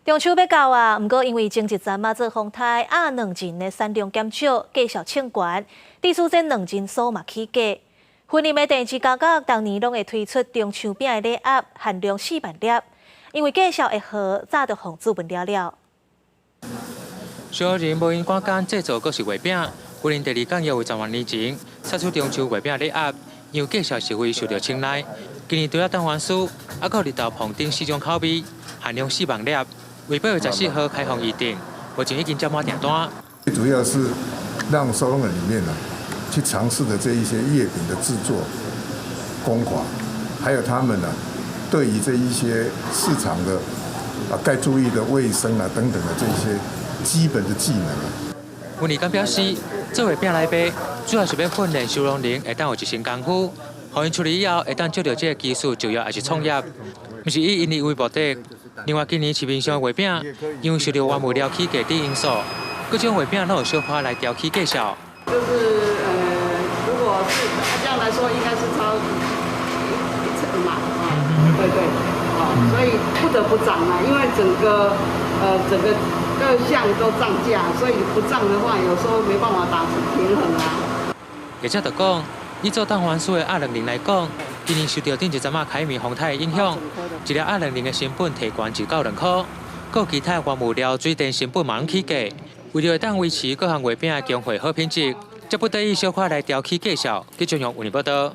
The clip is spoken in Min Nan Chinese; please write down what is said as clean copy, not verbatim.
中秋欲到啊，毋過因為前一陣仔做風颱，鴨卵仁的產量減少，價數衝懸，致使這卵仁酥嘛起價。雲林的電子家家逐年攏會推出中秋餅的禮盒，限量4萬粒，因為價數會好，早就予注文了了。小人無閒趕工製造各式月餅，雲林第二工業為10萬年前推出中秋月餅禮盒，因為價數實惠受到青睞。今年除了蛋黃酥，還閣綠豆椪等四種口味，限量四萬粒。為8月14號開放預訂，目前已經接滿訂單。最主要是讓收農人裡面呢，去嘗試的這一些月餅的製作工法，還有他們呢，對於這一些市場的啊該注意的衛生啊等等的這些基本的技能啊。溫立剛表示，做月餅來賣，主要是欲訓練收農人會當有一身功夫，予𪜶出去以後會當借著這個技術就業抑是創業，毋是以盈利為目的。另外，今年市面上的月餅，因為受著原物料起價等因素，各種月餅攏有小可來調起價數。就是如果是這樣來說，應該是超一成嘛，對對，哦，所以不得不漲啊，因為整個各項都漲價，所以不漲的話，有時候沒辦法達成平衡啊。業者就講，以做蛋黃酥的鴨卵仁來講，今年受著頂一陣仔凱米風颱的影響，一粒鴨卵仁的成本提懸1到2箍，閣其他原物料、水電成本嘛攏起價，為著會當維持各項月餅的供貨好品質，才不得已小可來調起價數。記者用雲林報道。